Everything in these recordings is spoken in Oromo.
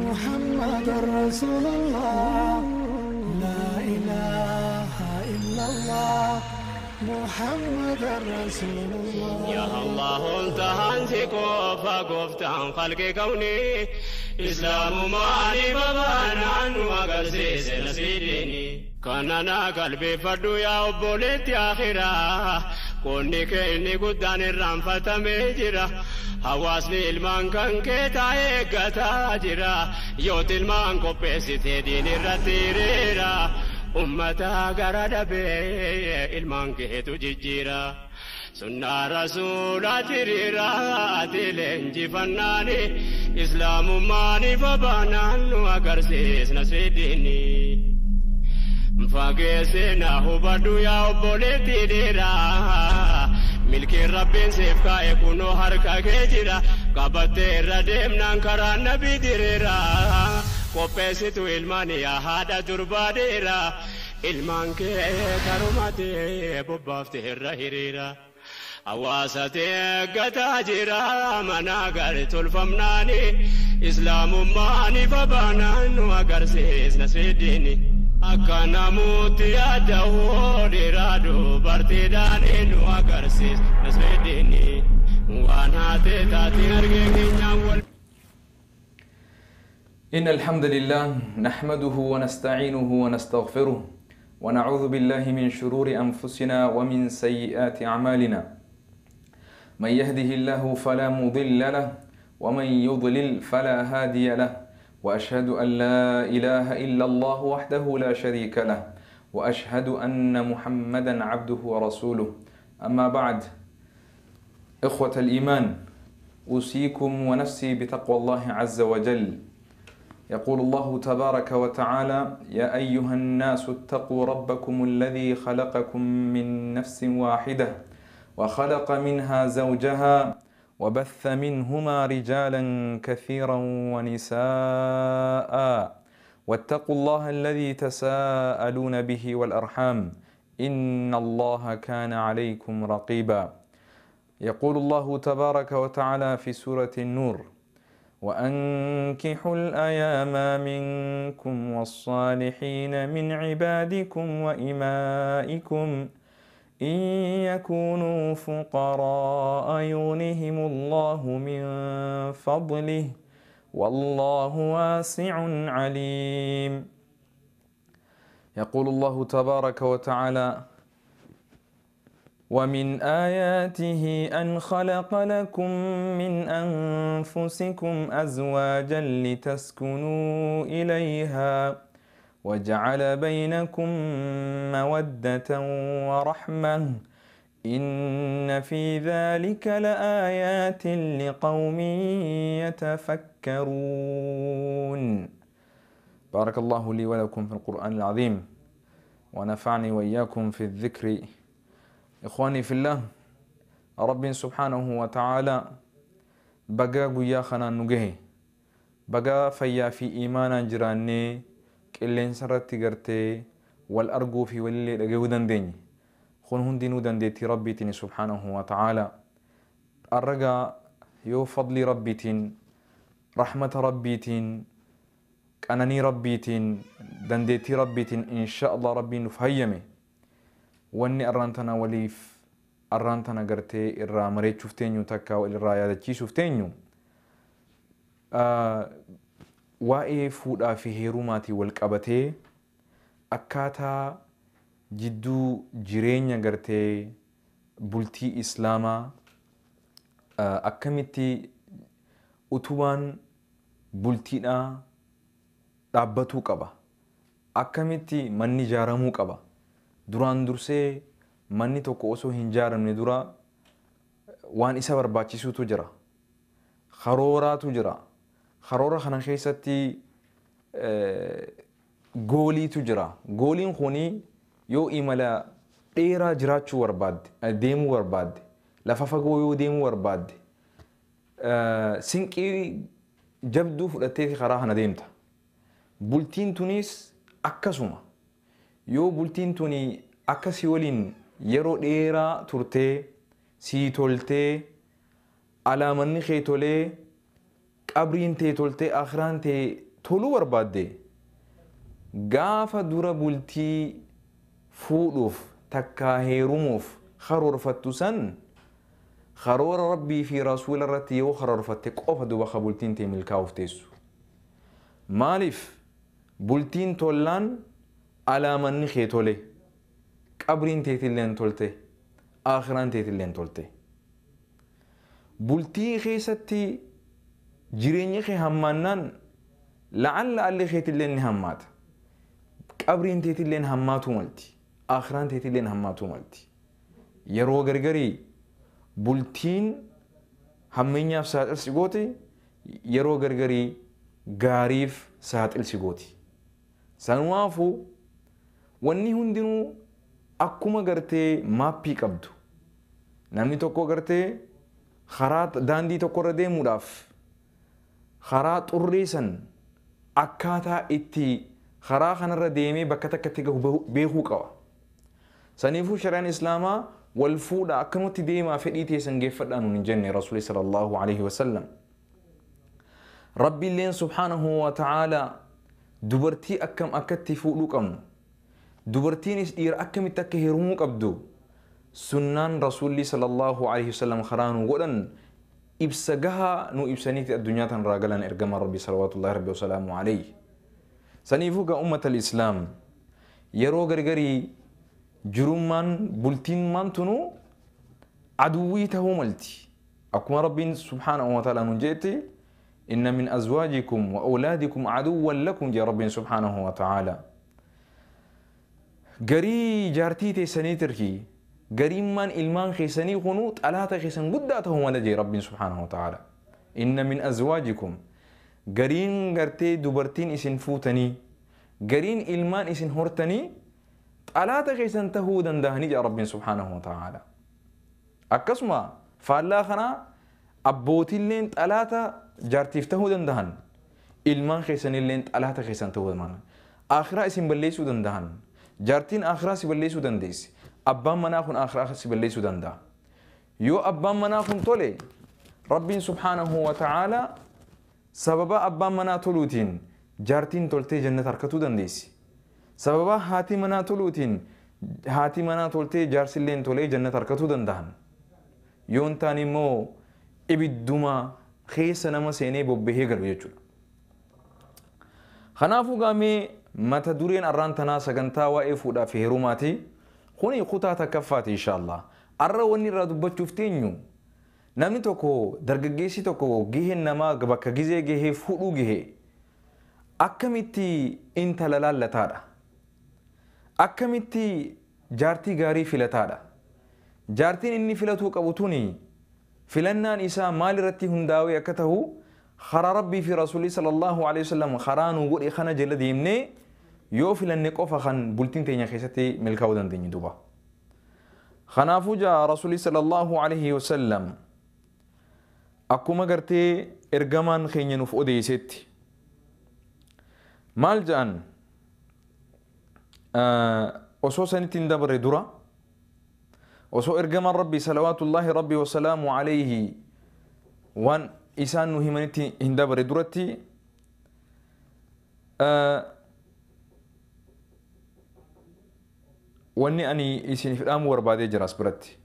محمد رسول الله لا إله إلا الله محمد رسول الله يا الله انتهى كوفا قفتان خلق كوني إسلام مالي بابانا وقرسيس نسيديني كاننا قلبي فردو يا أبوليت يا آخرة كوني كإني قدان الرنفة مجرة حواسني ilmaan kan kee taa'ee gataa jira yooti ilmaan qopheessitee diin irratti hiriira ummata gara dhabee ilmaan keetu jijjiira sunnaa rasuulaa hiriira ati leenjifannaani islaamummaani babaanaan nu agarsiisna sidiini. Fageessina hubadhu yaa obboleetti dhiiraa. Milki Rabbiin siif kaa'e kunoo harka kee jira qabattee irra deemnaan karaa nabi diriira qopheessitu ilmaan yaa haadha durbaa dheera ilmaan kee karumatee bobbaaftee irra hiriira. Hawaasa eeggataa jira mana gaarii tolfamnaani islaamummaani babaanaan nu agarsiisna sidiini. Akka namooti yaada'oo dhiiraa dubartiidhaan nu agarsiis nasreedini waan haate taate argee keenyaan wal. إن الحمد لله نحمده ونستعينه ونستغفره ونعوذ بالله من شرور أنفسنا ومن سيئات أعمالنا من يهده الله فلا مضل له ومن يضلل فلا هادي له وأشهد أن لا إله إلا الله وحده لا شريك له وأشهد أن محمدا عبده ورسوله أما بعد إخوة الإيمان أوصيكم ونفسي بتقوى الله عز وجل. يقول الله تبارك وتعالى: يا أيها الناس اتقوا ربكم الذي خلقكم من نفس واحدة وخلق منها زوجها وبث منهما رجالا كثيرا ونساء واتقوا الله الذي تساءلون به والأرحام إن الله كان عليكم رقيبا. يقول الله تبارك وتعالى في سورة النور: وأنكحوا الأيام منكم والصالحين من عبادكم وإمائكم إن يكونوا فقراء يغنهم الله من فضله والله واسع عليم. يقول الله تبارك وتعالى: ومن آياته أن خلق لكم من أنفسكم أزواجا لتسكنوا إليها وجعل بينكم مودة ورحمة إن في ذلك لآيات لقوم يتفكرون. بارك الله لي ولكم في القرآن العظيم ونفعني وإياكم في الذكر. إخواني في الله، رب سبحانه وتعالى بقى قيا خنا نجهي بقى فيا في إيمانا جراني qilleensa irratti gartee wal arguu fi walillee dhagahuu dandeenye. Kun hundinuu dandeettii Rabbiitiin subhaanahu wa ta'aala. Arragaa yoo fadlii Rabbiitiin, rahmata Rabbiitiin, qananii Rabbiitiin, dandeettii Rabbiitiin insha Allah Rabbiin nuuf hayyame wanni arraan tana waliif arraan tana gartee irraa mareechuuf teenyu takka wal irraa yaadachiisuuf teenyu waa'ee fuudhaa fi heerumaatiin wal qabatee akkaataa jidduu jireenya gartee bultii islaamaa akkamitti utubaan bultiidhaa dhaabbatuu qaba, akkamitti manni ijaaramuu qaba. Duraan dursee manni tokko osoo hin ijaaramne dura waan isa barbaachisuutu jira, karooraatu jira. Karoora kana keessatti gooliitu jira. Gooliin kuni yoo imala dheeraa jiraachuu barbaadde, deemuu barbaadde, lafa fagoo yoo deemuu barbaadde, sinqii jabduu fudhattee karaa kana deemta. Bultiin tunis akkasuma. Yoo bultiin tuni akkasii waliin yeroo dheeraa turtee, sii toltee, alaamanni kee tolee, qabriin tee toltee, akiraan tee toluu barbaadde gaafa dura bultii fuudhuuf takkaa heerumuuf karoorfattu san karoora Rabbii fi Rasuula irratti yoo karoorfatte qofa duba ka bultiin tee milkaa'uuf teessu. Maaliif bultiin tollaan alaamanni kee tole, qabriin teetilleen tolte, aakhiraan teetilleen tolte. Bultii keessatti jireenyi kee hammaannaan la'alla alli keetilleen ni hammaata. Qabriin teetilleen hammaatuu malti. Aakhiraan teetilleen hammaatuu malti. Yeroo gargarii bultiin hammeenyaaf saaxilsi gooti, yeroo gargarii gaariif saaxilsi gooti. Sanumaafuu wanni hundinuu akkuma gartee maappii qabdu. Namni tokko gartee karaa daandii tokkorra deemuudhaaf karaa xurree san akkaataa itti karaa kanarra deemee bakka takkatti gahu beekuu qaba. Saniifuu shari'aan Islaamaa wal fuudha akkanumatti deemaa fedhii teessan geeffadhaa nuun hin jenne Rasuulli sallallahu alaihi wasallam. Rabbiilleen subhaanahu wa ta'aalaa dubartii akkam akkatti fuudhuu qabnu, dubartiinis dhiira akkamitti akka heerumuu qabdu sunnaan Rasuulli sallallahu alaihi wasallam karaa nu godhan ibsa gahaa nu ibsaniiti addunyaa tanarraa galan ergama Rabbi salawaatullahi rabbi wasalaamu alayhi. Saniifuu gaa ummata islaam yeroo gargarii jirummaan bultiin maantunuu aduwwii tahuu malti. Akkuma Rabbiin subhaanahu wa ta'ala nuun jeetti inna min azwaajikum wa awlaadikum aduwwan lakum jee Rabbiin subhaanahu wa ta'ala. Garii jaartii teessanii tirki gariimmaan ilmaan keessanii kunuu xalaata keessan guddaa tahuu mala jee Rabbiin subhaanahu wa ta'ala. Inna min azwaajikum gariin gartee dubartiin isin fuutanii gariin ilmaan isin hortanii xalaata keessan tahuu danda'anii jee Rabbiin subhaanahu wa ta'ala. Akkasuma faallaa kanaa abbootiilleen xalaata jaartiif tahuu danda'an, ilmaan keessanilleen xalaata keessan tahuu danda'an, akhiraa isin balleessuu danda'an, jaartiin akhiraa si balleessuu dandeessi, abbaan manaa kun akhiraa si balleessuu danda'a. Yoo abbaan manaa kun tole Rabbiin subhaanahu wa ta'ala sababa abbaan manaa toluutiin jaartiin toltee jannata harkatuu dandeessi. Sababa haati manaa toluutiin haati manaa toltee jaarsilleen tolee jannata harkatuu danda'an. Yoo hin taane immoo ibidduma keessa nama seenee bobbahee galu jechuudha. Kanaafuu gaamee mata dureen arraan tanaa sagantaa waa'ee fuudhaa fi heerumaati. Kuni kutaa takkaffaati inshaallah. Arra wanni irraa dubbachuuf teenyu namni tokko dargaggeessi tokko gaheen namaa bakka gizee gahee fuudhuu gahee akkamitti intala laallataadha. Akkamitti jaartii gaarii filataadha. Jaartiin inni filatuu qabu tuni filannaan isaa maal irratti hundaa'ee akka ta'u karaa Rabbii fi Rasuulli sallallahu alaihi wasallam karaa nu godhe kana jala deemnee yoo filanne qofa kan bultiin teenya keessatti milkaa'uu dandeenyu duuba. Kanaafuu jaa Rasuulli sallallahu alaihi wasallam akkuma gartee ergamaan keenya nuuf odeessetti maal ja'an osoo sanitti hin dabarre dura osoo ergamaan Rabbii salawaatullaahi rabbii wasalaamu alayhi waan isaan nu himanitti hin dabarre duratti wanni ani isiniif dhaamuu barbaadee jira as biratti.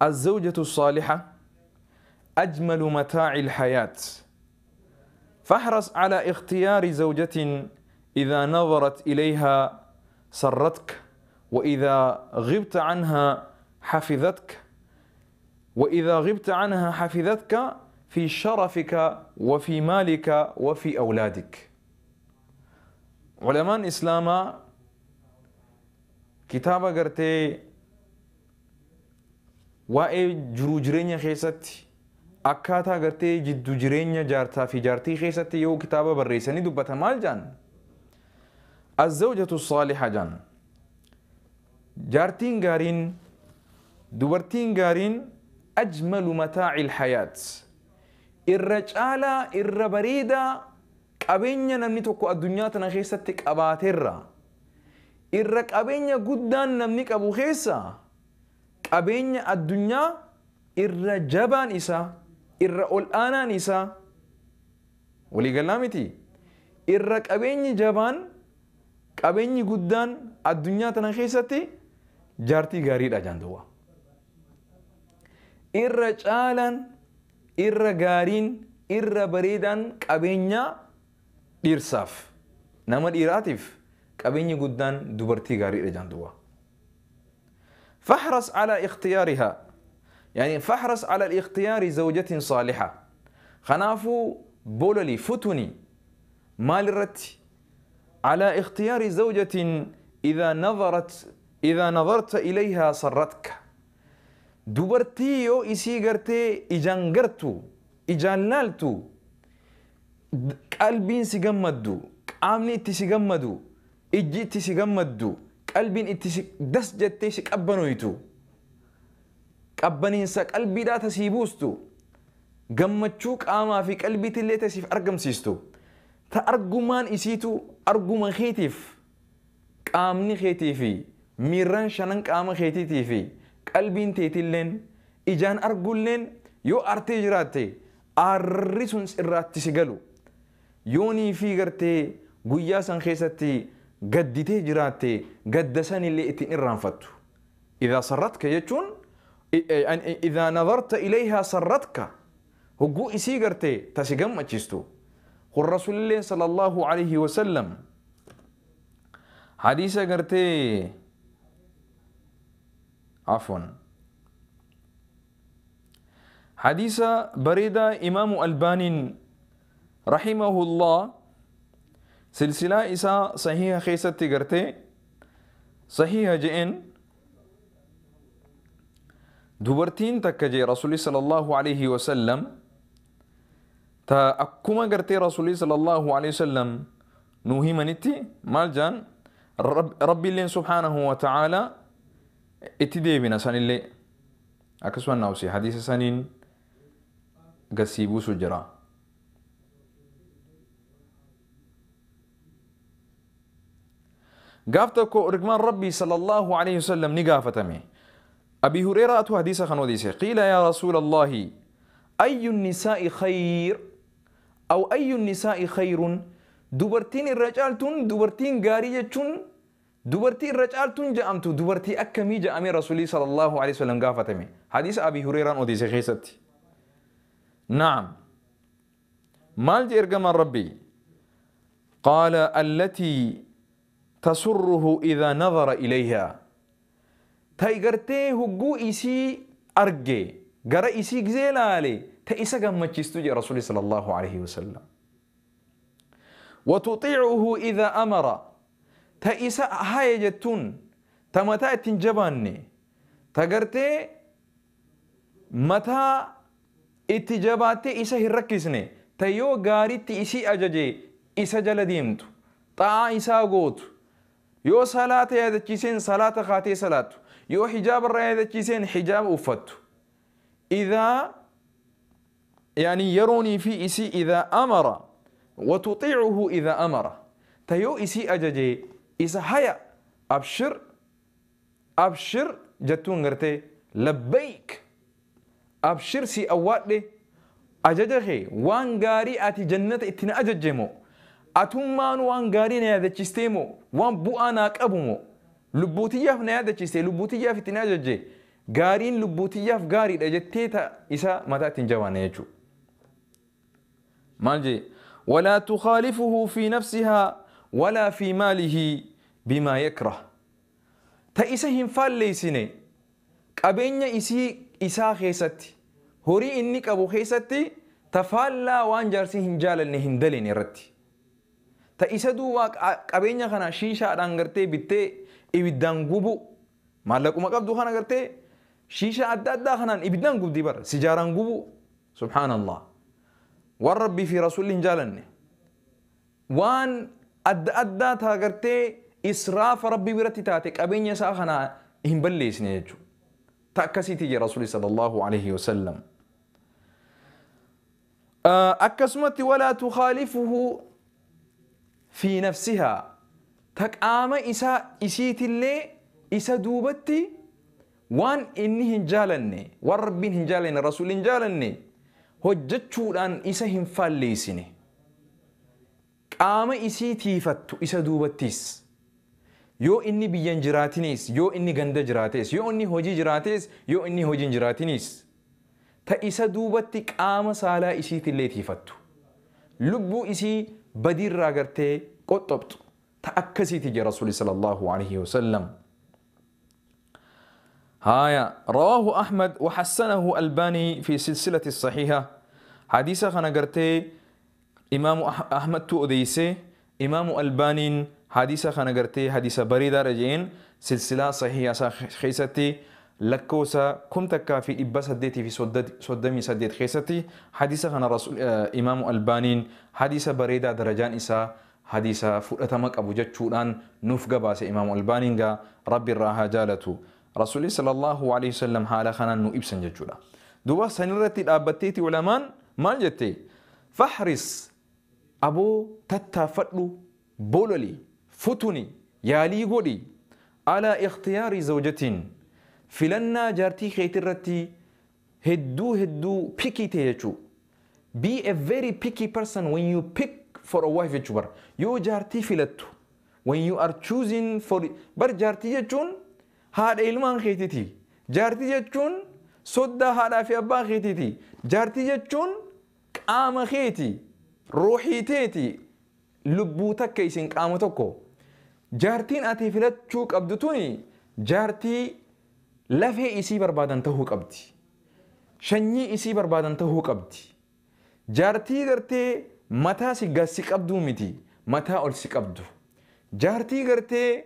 الزوجة الصالحة أجمل متاع الحياة، فاحرص على اختيار زوجة إذا نظرت إليها سرتك، وإذا غبت عنها حفظتك، وإذا غبت عنها حفظتك في شرفك وفي مالك وفي أولادك. علماء الإسلام كتابة قرتي waa'ee jiruu jireenya keessatti akkaataa gartee jidduu jireenya jaartaa fi jaartii keessatti yoo kitaaba barreessanii dubbata maal jaan? Azzawjatu saaliha jaan. Jaartiin gaariin dubartiin gaariin ajmalu mataa'i alhayaat. Irra caalaa irra bareedaa qabeenya namni tokko addunyaa tana keessatti qabaateerra irra qabeenya guddaan namni qabu keessa qabeenya addunyaa irra jabaan isaa irra ol aanaan isaa waliigalaa miti Irra qabeenyi jabaan qabeenyi guddaan addunyaa tana keessatti jaartii gaariidha jaan duuba. Irra caalaan, irra gaariin, irra bareedaan qabeenya dhiirsaaf nama dhiiraatiif qabeenyi guddaan dubartii gaariidha jaan duuba. فاحرص على اختيارها، يعني فاحرص على الاختيار زوجة صالحة. خنافو بولولي فتني مال الرت على اختيار زوجة إذا نظرت إليها سرتك. دبرتي يو إسي غرتي إجان غرتو إجان لالتو قلبين سيغمدو قامني إتي سيغمدو إجي إتي سيغمدو قلبين إتي دس جتي سيقبنويتو قبنين سا قلبي دا تسيبوستو gammachuu qaamaa fi qalbiitillee tasiif argamsiistu ta argumaan isiitu arguma keetiif qaamni keetii fi miirran shanan qaama keetiitii fi qalbiin teetilleen ijaan argulleen yoo artee jiraatte aarri sun irraatti si galu yoonii fi gartee guyyaa san keessatti gadditee jiraatte gadda sanillee ittiin irraanfattu. إذا سرتك jechuun إذا نظرت إليها سرتك هجو إسي غرتي تسيغم أتشستو. قل رسول الله صلى الله عليه وسلم حديث غرتي عفوا حديث بريدة إمام ألباني رحمه الله سلسلة إسا صحيحة خيستي غرتي صحيحة جئن دبرتين تكجي رسول صلى الله عليه وسلم تا أكما قرتي رسول صلى الله عليه وسلم نوهي منتي مالجان ربي اللي سبحانه وتعالى اتدي بنا سن اللي أكسوان نوسي حديث سنين قسيبو سجرا. قافتكو رقمان ربي صلى الله عليه وسلم نقافتمي أبي هريرة أتو حديث خنوديسي قيل يا رسول الله أي النساء خير أو أي النساء خير دبرتين الرجالتون دبرتين غاريتون دبرتين الرجالتون جأمتو دبرتي أكمي جأمي رسولي صلى الله عليه وسلم قافتمي حديث أبي هريرة أوديسي خيستي. نعم مالج إرقم ربي قال التي تسره إذا نظر إليها تايغرتي هجو إسي أرجي غرا إسي جزيلالي تأسا قمتشستو جي رسول صلى الله عليه وسلم. وتطيعه إذا أمر تأسا هايجتون تمتا تنجباني تغرتي متى اتجاباتي إسا هركسني تيو غاري تإسي أججي إسا جلديمتو طاع إسا قوت يو صلاة يادتشيسين صلاة خاتي صلاة يو حجاب الرأي حجاب أفتو إذا يعني يروني في إسي إذا أمر وتطيعه إذا أمر تيو إسي أججي إسا هيا أبشر أبشر جتون غرتي لبيك أبشر سي أوات أججخي وان غاري أتي جنة اتنا أججمو أتومان وان غاري نيادتشستيمو وان بؤانا كأبومو لبوتياف نيادتشستي لبوتياف اتنا أججي غارين لبوتياف غاري أجتيتا إسا متى تنجوان يجو مالجي ولا تخالفه في نفسها ولا في ماله بما يكره تا إسا هنفال ليسيني قبين إسي إسا خيستي هوري إنك أبو خيستي تفالا وان جارسي هنجال اللي هندلين رتي تا إسا دوا قبين خنا شيشة رانغرتي بيتي إبدان قبو مالك وما قبضو خنا غرتي شيشة أدى أدى خنان إبدان قب دي بر سجاران قبو سبحان الله والربي في رسول هنجالني وان أدى أدى تاغرتي إسراف ربي برتي تاتك أبين يسا خنا هنبليسني يجو تأكسيتي يا رسول صلى الله عليه وسلم. أكسمت ولا تخالفه في نفسها تك آما إسا إسيت اللي إسا دوبتي وان إني هنجالني والربين هنجالني رسول هنجالني هجتشو الآن إسا هنفاليسني Qaama isii tiifattu isa duubattis. Yoo inni biyyan jiraatinis, yoo inni ganda jiraates, yoo inni hojii jiraates, yoo inni hojii hin jiraatinis, ta isa duubatti qaama saalaa isiitillee tiifattu. Lubbuu isii badiirraa gartee qoxxobxu. Ta akkasiiti jee Rasuuli sallallahu alaihi wasallam. هايا رواه أحمد وحسنه الباني في سلسلة الصحيحة. حديثة خنا قرتي إمام أحمد تو أديسي، إمام الباني حديثة خنا قرتي حديثة بريدة رجين سلسلة صحيحة خيستي لكوسا كم تكا في إبا سديتي في سدمي سديت خيستي حديثة خنا رسول إمام الباني حديثة بريدة درجان إسا حديثة فرأتمك أبو جتشوران نفق باس إمام الباني ربي الراها جالته. رسول صلى الله عليه وسلم حالا خنا نو إبسن جتشورا دوا سنرتي الأبتيتي علمان مال جتي فاحرص أبو تتفضل بولولي فتوني يالي قولي على اختيار زوجة فلنا جارتي خيترتي هدو هدو picky تيجو. Be a very picky person when you pick for a wife يجبر يو جارتي فلتو when you are choosing for بر جارتي يجون هاد إلمان خيتتي جارتي يجون صدا هذا في أبا خيتتي جارتي يجون قام خيتي روحي تيتي لبوتك كيسين قامتكو جارتين أتي فلتشوك أبدتوني جارتي لفه إسي بربادن تهوك أبدي شني إسي بربادن تهوك أبدي جارتي غرتي متى سيغسيك أبدو متي متى أولسيك أبدو جارتي غرتي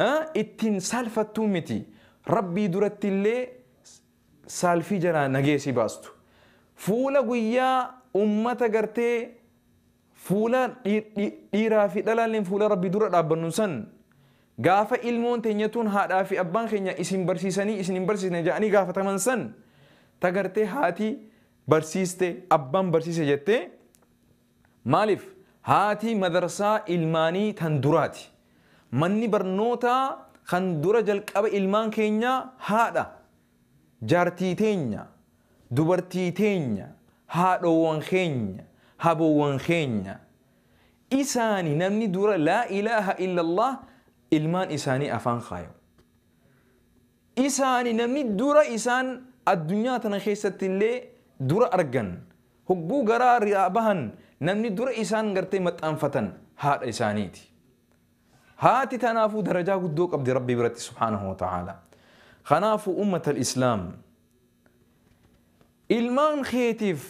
اتين سالفتو متي ربي درتي اللي سالفي جرا نجيسي باستو فولا قويا أمتا غرتي فولا إيرا في دلالين فولا ربي درت أبنوسن gaafa ilmoon teenyatuun haadhaa fi abbaan keenya isin barsiisanii isin hin barsiisne jedhanii gaafataman san tagartee haati barsiiste abbaan barsiise jettee maaliif haati madarsaa ilmaanii tan duraati. Manni barnootaa kan dura jalqaba ilmaan keenya haadha jaartii teenya dubartii teenya haadhoowwan keenya haboowwan keenya isaani namni dura laa ilaaha illallah ilmaan isaanii afaan kaayo. Isaani namni dura isaan addunyaa tana keessatti illee dura argan hogguu garaa ri'aa bahan namni dura isaan gartee maxxanfatan haadha isaaniiti. Haati tanaafuu darajaa guddoo qabdi Rabbi biratti subhaanahu wa ta'ala. Kanaafuu ummata al-Islaam ilmaan keetiif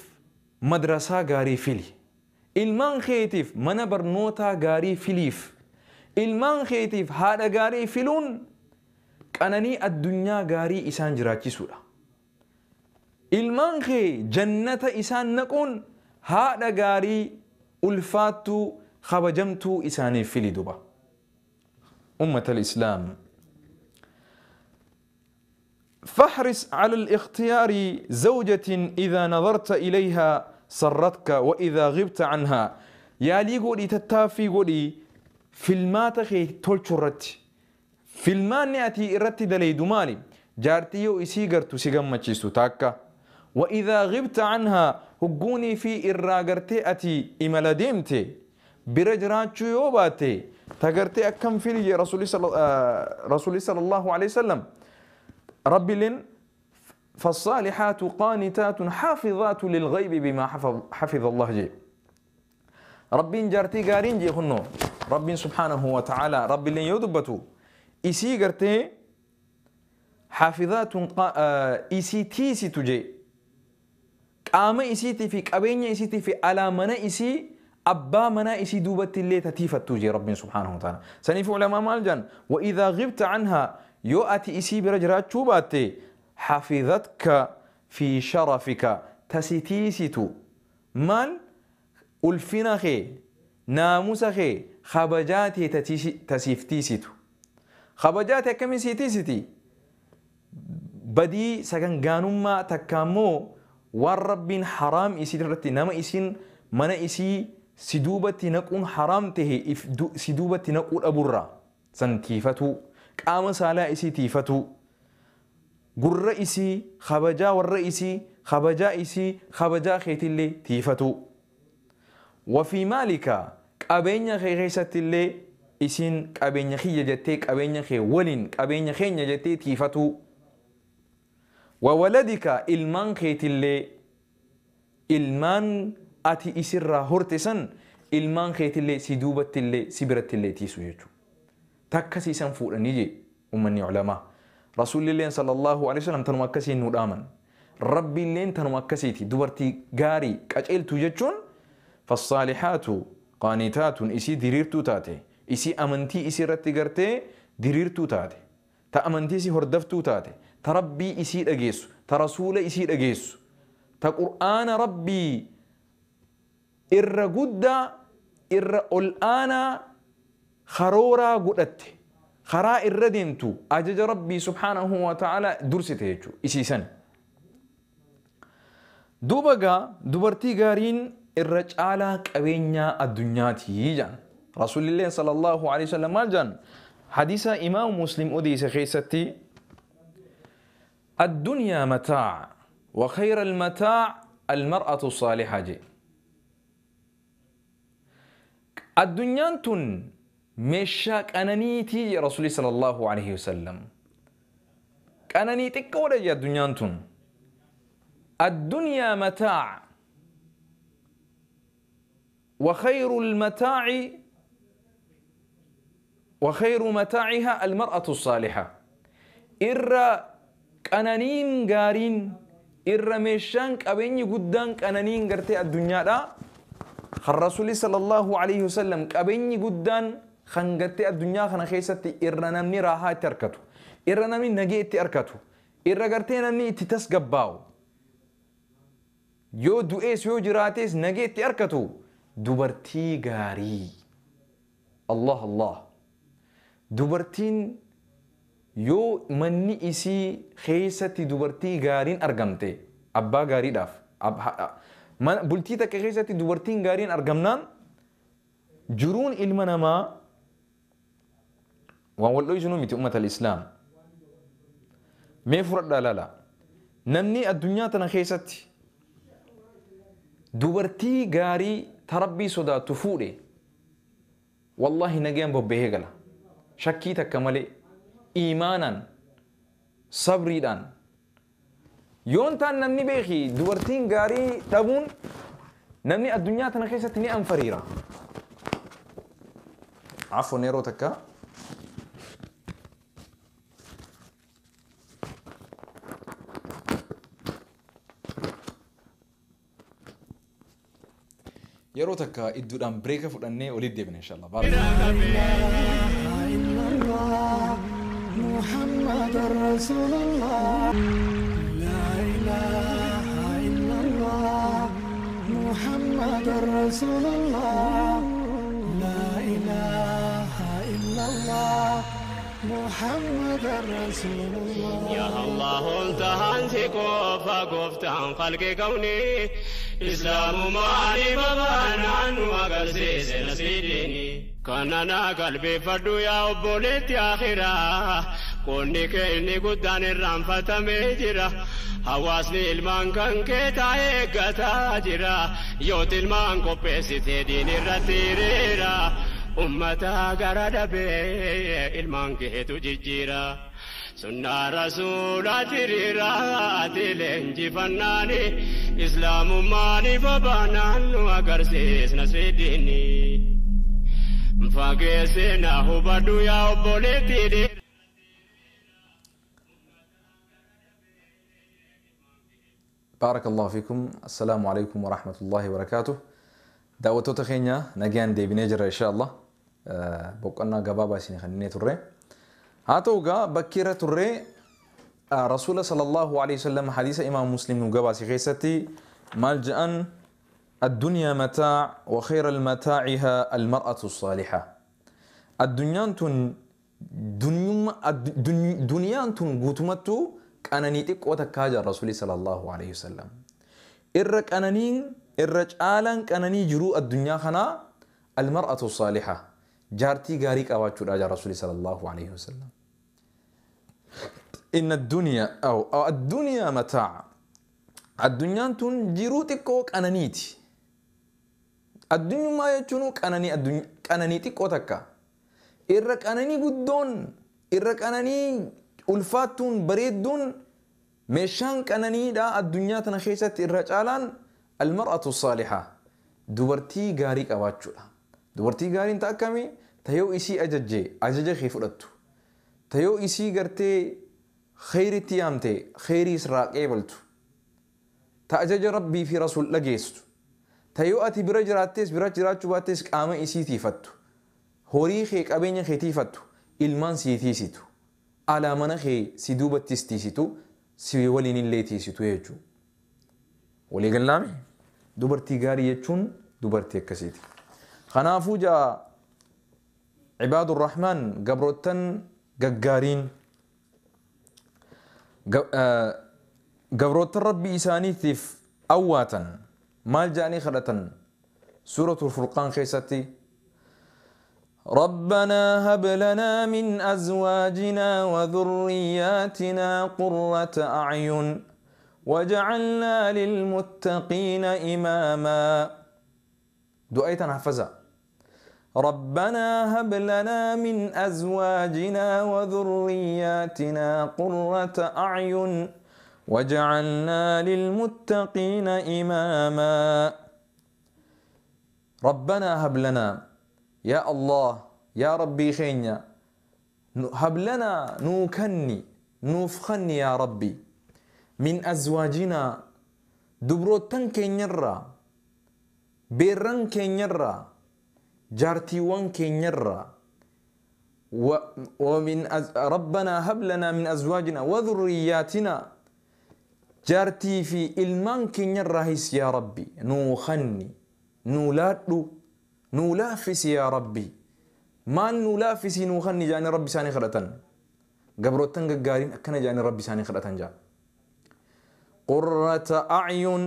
madrasaa gaarii fili. Ilmaan keetiif mana barnootaa gaarii filiif. Ilmaan keetiif haadha gaarii filuun qananii addunyaa gaarii isaan jiraachisuudha. Ilmaan kee jannata isaan naquun haadha gaarii ulfaattuu kabajamtuu isaaniif fili duba. أمة الإسلام فاحرص على الاختيار زوجة إذا نظرت إليها سرتك وإذا غبت عنها. يا لي قولي تتافي قولي فيلمات خي تولشرت فيلمان نأتي إرتي دلي دمالي جارتيو إسيغرتو سيغمتشيستو تاكا وإذا غبت عنها هقوني في إراغرتي أتي إمالديمتي برجراتشو يوباتي تغرتي أكم فيلي رسول صلى الله عليه وسلم ربي لن فالصالحات قانتات حافظات للغيب بما حفظ الله جي ربي جارتي غارين جي خنو ربي سبحانه وتعالى ربي لن يدبتو إسي غرتي حافظات إسي تيسي تجي قام إسيتي في قبيني إسيتي في على منا إسي أبا منا إسي دوبت اللي تتيفت تجي ربي سبحانه وتعالى سنيف علماء مالجان وإذا غبت عنها يؤتي إسي برجرات شوباتي حفظتك في شرفك تسيتيسيتو مال ألفنخي ناموسخي خبجاتي تسيفتيسيتو خبجاتي كم سيتيسيتي بدي سكن قانوما تكامو والرب حرام إسي رتي نما إسين منا إسي سدوبتي نكون حرام تهي سدوبتي نكون أبورا سنتيفتو قام سالا إسي تيفتو قر إسي خبجا والرئيسي خبجا إسي خبجا خيت اللي تيفتو وفي مالك Qabeenya kee keessatti illee isiin qabeenya kiyya jettee qabeenya kee waliin qabeenya keenya jettee tiifatuu. Wawaladika ilmaan keetillee ilmaan ati isirraa horte san ilmaan keetillee si duubattillee si birattillee tiisu jechuudha. Takka siisan fuudhanii jee ummanni ulamaa. Rasuulilleen sallallahu alaihi wasallam tanuma akkasiin nu dhaaman. Rabbiilleen tanuma akkasiiti dubartii gaarii qaceeltuu jechuun fassaalihaatu qaanitaatun isii diriirtuu taate isii amantii isii irratti gartee diriirtuu taate ta amantii isii hordoftuu taate ta rabbii isii dhageessu ta rasuula isii dhageessu ta qur'aana rabbii irra guddaa irra ol aanaa karooraa godhatte karaa irra deemtu ajaja rabbii subhaanahu wa ta'ala dursite jechuudha isiisan. Duuba gaa dubartii gaariin irra caalaa qabeenyaa addunyaati jedhan. Rasuulillee sallallahu alaihi wasallam maal jedhan hadiisa imaam Muslim odeesse keessatti الدنيا متاع وخير المتاع المرأة الصالحة جي. الدنيا تن meeshaa qananiitii jedhe Rasuulli sallallahu alaihi wasallam. Qananii xiqqoodha jedhe addunyaan tun. الدنيا متاع وخير المتاع وخير متاعها المرأة الصالحة. إرى قنانين غارين إرى ميشان قبيني قدان قنانين غرتي الدنيا دا الرسول صلى الله عليه وسلم قبيني قدان خنغتي الدنيا خنا خيستي إرى نمني راحة تركته إرى نمني نجي تركته إرى غرتي نمني تتسقباو yoo du'ees yoo jiraates nageetti harkatu dubartii gaarii. Allah Allah. Dubartiin yoo manni isii keessatti dubartii gaariin argamte abbaa gaariidhaaf bultii takka keessatti dubartiin gaariin argamnaan jiruun ilma namaa waan wal dhoysinuu miti ummata al-islaam. Mee fudhadhaa laala. Namni addunyaa tana keessatti dubartii gaarii ta rabbii sodaattu fuudhe wallahi nagayaan bobbahee gala. Shakkii takka malee iimaanaan sabriidhaan yoon taan namni beeki dubartiin gaarii dhabuun namni addunyaa tana keessatti ni anfariira. Afwan yeroo takka yeroo takka idduudhaan bireeka fudhannee olitti deebina inshallah. محمد رسول الله لا إله إلا الله محمد رسول الله لا إله إلا الله محمد رسول الله. يا الله انتهى فقفتان خلق كوني إسلام مالي بابانا وقرسيس نسيديني كاننا قلبي فردو يا أبوليت يا خيرا كوني كيني قدان الرنفة ميجرا حواسني المان كان كيتا إيقاتا جرا يوت المان كوبيسي تدين الرتيريرا أمتا غرد بي المان كيتو جيجيرا سنة رسولات ريرات لنجي فناني إسلام ماني فبانان وقرسيس نسيديني فاقسنا هبدو يا أبوليتي. بارك الله فيكم. السلام عليكم ورحمة الله وبركاته. دعوتو خينيا نجان دي بنجر إن شاء الله. بقنا قبابا سين خليني تري. هاتوغا بكيرة تري رسول صلى الله عليه وسلم حديث إمام مسلم نقبا سيخيستي مالجأن الدنيا متاع وخير المتاعها المرأة الصالحة. الدنيا تن دنيا تن قوتمتو كأنني وتكاجر الرسول صلى الله عليه وسلم. إرك أنانين إرج آلان كأنني جرو الدنيا خنا المرأة الصالحة جارتي غاريك أواتشور أجا الرسول صلى الله عليه وسلم. إن الدنيا أو الدنيا متاع. الدنيا تن جرو تكوك أنانيتي. Addunyummaa jechuun qananii qananii xiqqoo takka. Irra qananii guddoon, irra qananii ulfaattuun bareedduun meeshaan qananiidha addunyaa tana keessatti irra caalaan almar'atu saalihaa dubartii gaarii qabaachuudha. Dubartii gaariin ta akkamii? Ta yoo isii ajajje ajaja kee fudhattu. Ta yoo isii gartee kheyritti yaamte kheyrii israa qeebaltu. Ta ajaja Rabbii fi Rasuul dhageessu. Ta yoo ati bira jiraattees bira jiraachuu baattees qaama isii tiifattu. Horii kee qabeenya kee tiifattu. Ilmaan sii tiisitu. Alaa mana kee si duubattis tiisitu. Si waliin illee tiisitu jechuudha. Walii gallaame dubartii gaarii jechuun dubartii akkasiiti. Kanaafuu jaa Cibaadu Rahmaan gabroottan gaggaariin gabroottan Rabbii isaaniitiif awwaatan maal jedhanii kadhatan suuratul Furqaan keessatti ربنا هب لنا من أزواجنا وذرياتنا قرة أعين وجعلنا للمتقين إماما. دعيتا حفظا. ربنا هب لنا من أزواجنا وذرياتنا قرة أعين وجعلنا للمتقين إماما. ربنا هب لنا، يا الله يا ربي خينيا، هب لنا نوكني نوفخني يا ربي من أزواجنا دبروتن كينيرا بيرن كينيرا جارتيوان كينيرا ومن ربنا هب لنا من أزواجنا وذرياتنا جارتي في إلمان كينيرا هيس يا ربي نوخني نولادو نولافس يا ربي ما نولافس نوخني جاني ربي ساني خلتن قبروتن قارين أكنا جاني ربي ساني خلتن جا قرة أعين.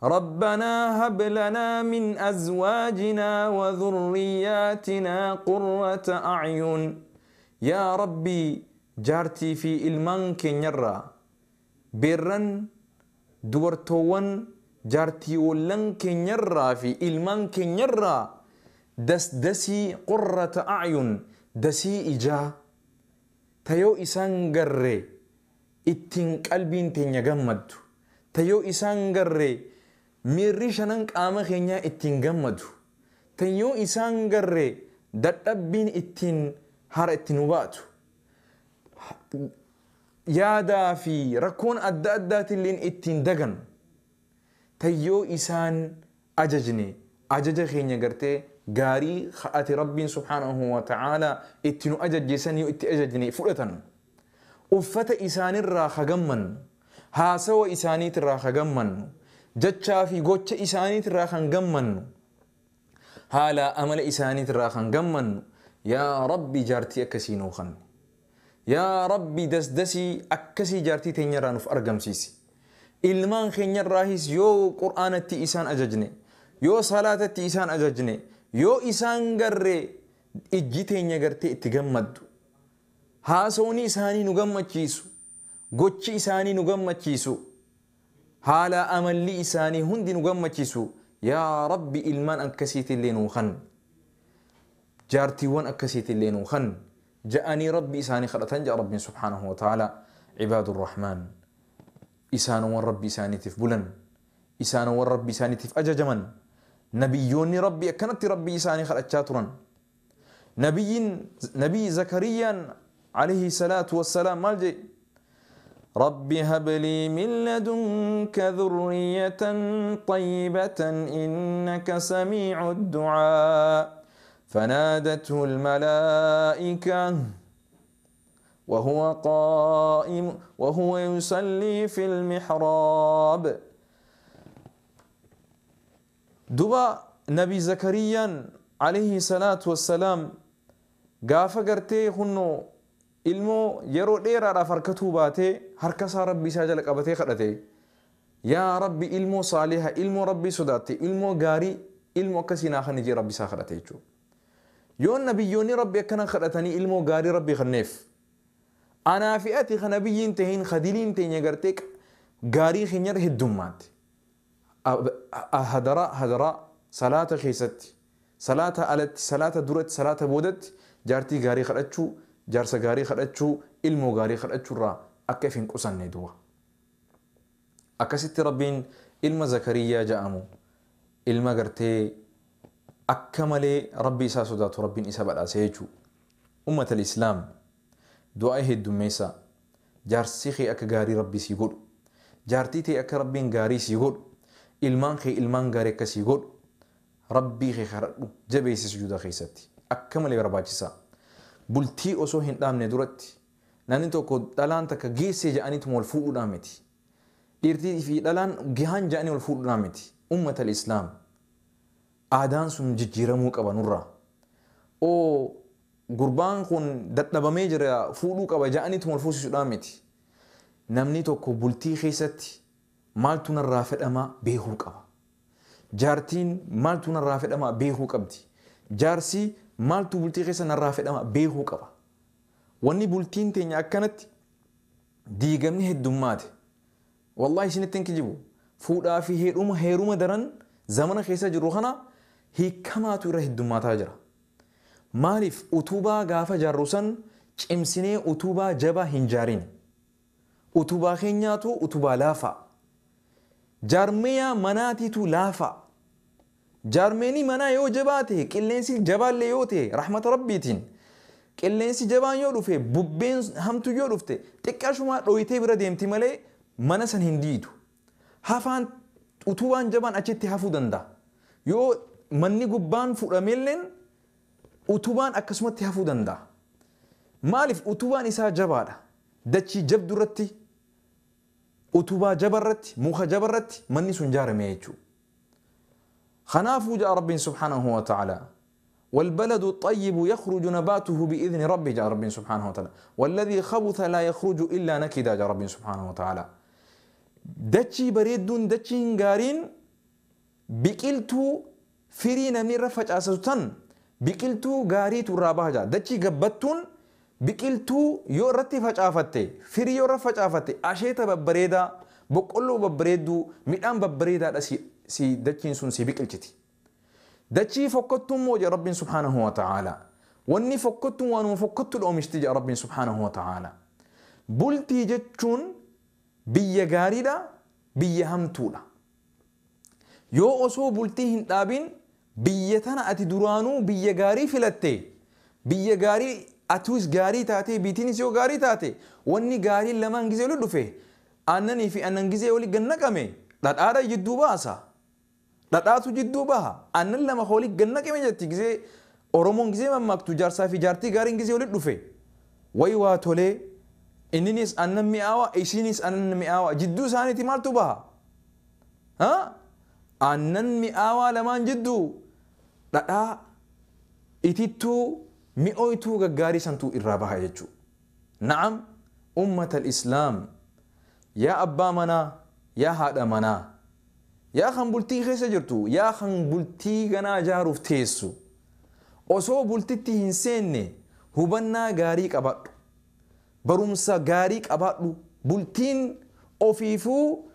ربنا هب لنا من أزواجنا وذرياتنا قرة أعين. يا ربي جارتي في إلمان كنيرا بيرن دورتوان جارتي ولن كنيرا في إلمان كنيرا دس دسي قرة أعين دسي إجا تيو إسان قري ittiin qalbiin teenya gammaddu tayyoo isaan garree miirri shanan qaama keenyaa ittiin gammadu tayyoo isaan garree dadhabbiin ittiin hara ittiin hubaatu yaadaa fi rakkoon adda addaatilleen ittiin dagan tayyoo isaan ajajne ajaja keenya gartee gaarii ati rabbiin subhaanahu wa ta'aalaa itti nu ajajjesan yoo itti ajajne fudhatan. Uffata isaanirraa hagammannu, haasawa isaaniitirraa hagammannu, jechaa fi gocha isaaniitirraa kan gammannu, haala amala isaaniitirraa kan gammannu, yaa Rabbi jaartii akkasii nuu kenni. Yaa Rabbi dasdasii akkasii jaartii teenyarraa nuuf argamsiisi. Ilmaan keenyarraahis yoo Qur'aanatti isaan ajajne, yoo salaatatti isaan ajajne, yoo isaan garree ijji teenya gartee itti gammaddu. Haasawni isaanii nu gammachiisu, gochi isaanii nu gammachiisu, haala amalli isaanii hundi nu gammachiisu. Yaa Rabbi ilmaan akkasiitillee nuu kenni, jaartiiwwan akkasiitillee nuu kenni ja'anii Rabbi isaanii kadhatan ja'a Rabbiin subhaanahu wa ta'aalaa. Cibaadu Rahmaan isaanowwan Rabbi isaaniitiif bulan, isaanowwan Rabbi isaaniitiif ajajaman, nabiyyoonni Rabbi akkanatti Rabbi isaanii kadhachaa turan. Nabii Zakariyaan عليه الصلاة والسلام مالجي رب هب لي من لدنك ذرية طيبة إنك سميع الدعاء. فنادته الملائكة وهو قائم وهو يصلي في المحراب. دبا نبي زكريا عليه الصلاة والسلام قاف قرتي خنو ilmoo yeroo dheeraadhaaf harkatuu baatee harka isaa Rabbi isaa jala qabatee kadhate yaa Rabbi ilmoo saaliha ilmoo Rabbii sodaatte ilmoo gaarii ilmoo akkasii naa kenni jee Rabbi isaa kadhate jechuudha. Yoo nabiyyoonni Rabbi akkana kadhatanii ilmoo gaarii Rabbi kenneef anaa fi ati ka nabiyyiin tahin khadiliin teenya gartee gaarii keenyarra heddummaatti. Hadaraa hadaraa Salaata keessatti, salaata alatti, salaata duratti, salaata boodatti jaartii gaarii kadhachuu, jaarsa gaarii kadhachuu, ilmoo gaarii kadhachuurraa akka if hin qusanne duuba. Akkasitti Rabbiin ilma Zakariyaa ja'amu, ilma gartee akka malee Rabbi isaa sodaatu Rabbiin isa badhaase jechuudha. Ummata Islaam, du'aa heddummeessaa. Jaarsi kee akka gaarii Rabbi sii godhu, jaartii tee akka Rabbiin gaarii sii godhu, ilmaan kee ilmaan gaarii akka sii godhu, Rabbii kee kadhadhu, jabeessi sujuuda keessatti. Akka malee barbaachisaa. Bultii osoo hin dhaabne duratti namni tokko dhalaan takka geessee ja'aniituma wal fuudhuudhaan miti. Dhiirtii fi dhalaan gahaan ja'anii wal fuudhuudhaan miti. Ummata Islaam, aadaan sun jijjiiramuu qaba nurraa. Oo gurbaan kun dadhabamee jira fuudhuu qaba ja'aniituma wal fuusisuudhaan miti. Namni tokko bultii keessatti maaltu narraa fedhamaa beekuu qaba. Jaartiin maaltu narraa fedhamaa beekuu qabdi. Jaarsi maaltu bultii keessa narraa fedhamaa beekuu qaba. Wanni bultiin teenya akkanatti diigamni heddummaate. Wallaahi isinitti hin kijibu. Fuudhaa fi heeruma daran zamana keessa jirru kana hiikamaatu irra heddummaataa jira. Maaliif utubaa gaafa jaarru san cimsinee utubaa jabaa hin jaarin. Utubaa keenyaatu utubaa laafaa. Jaarmiyaa manaatiitu laafaa. Jaarmeenii manaa yoo jabaa ta'e, qilleensi jabaallee yoo ta'e, rahmata Rabbiitiin qilleensi jabaan yoo dhufe, bubbeen hamtu yoo dhufte, xiqqaashumaa dhoyitee bira deemti malee mana san hin diidu. Hafaan utubaan jabaan achitti hafuu danda'a. Yoo manni gubbaan fuudhameelleen utubaan akkasumatti hafuu danda'a. Maaliif utubaan isaa jabaadha. Dachii jabdu irratti, utubaa jabarratti, muka jabarratti manni sun jaarame jechuudha. Kanaafuu ja'a Rabbiin subhaanahu wa ta'ala. والبلد الطيب يخرج نباته بإذن ربه جاء رب سبحانه وتعالى، والذي خبث لا يخرج إلا نكدا جاء رب سبحانه وتعالى. دتشي بريدون دتشي غارين بقلتو فرينا من رفج أساسوتن بقلتو غاري ترابها جاء دتشي قبتون بقلتو يورتي فجأفتي فري يورفج أفتي أشيتا ببريدا بقولو ببريدو ميدان ببريدا سي دتشين سون سي بقلتي دتشي فكتم موجة رب سبحانه وتعالى. واني فكتم وانو فكتم الأومشتي جاء رب سبحانه وتعالى. بلتي جتشون بيا غاريدا بيا همتولا. يو أسو بلتي هنتابين بيا تنا أتي درانو بيا غاري فلتي بيا غاري أتوس غاري تاتي بيتينيس يو غاري تاتي واني غاري لما انجزي ولدو فيه أنني في أن انجزي ولي جنكمي لات آرا جدو باسا dhadhaatu jidduu baha. Aannan lama hoolii ganna qime jetti gisee Oromoon gisee mammaaktu jaarsaa fi jaartii gaariin gisee walitti dhufe. Wayi waa tolee inninis aannan mi'aawaa isinis aannan mi'aawaa jidduu isaaniiti maaltu baha? Aannan mi'aawaa lamaan jidduu dhadhaa itittuu mi'ooytuu gaggaarii santuu irraa baha jechuudha. Na'am ummata al-Islaam, yaa abbaa manaa, yaa haadha manaa, yaa kan bultii keessa jirtu, yaa kan bultii ganaa ijaaruuf teessu, osoo bultitti hin seenne hubannaa gaarii qabaadhu, barumsa gaarii qabaadhu. Bultiin ofiifuu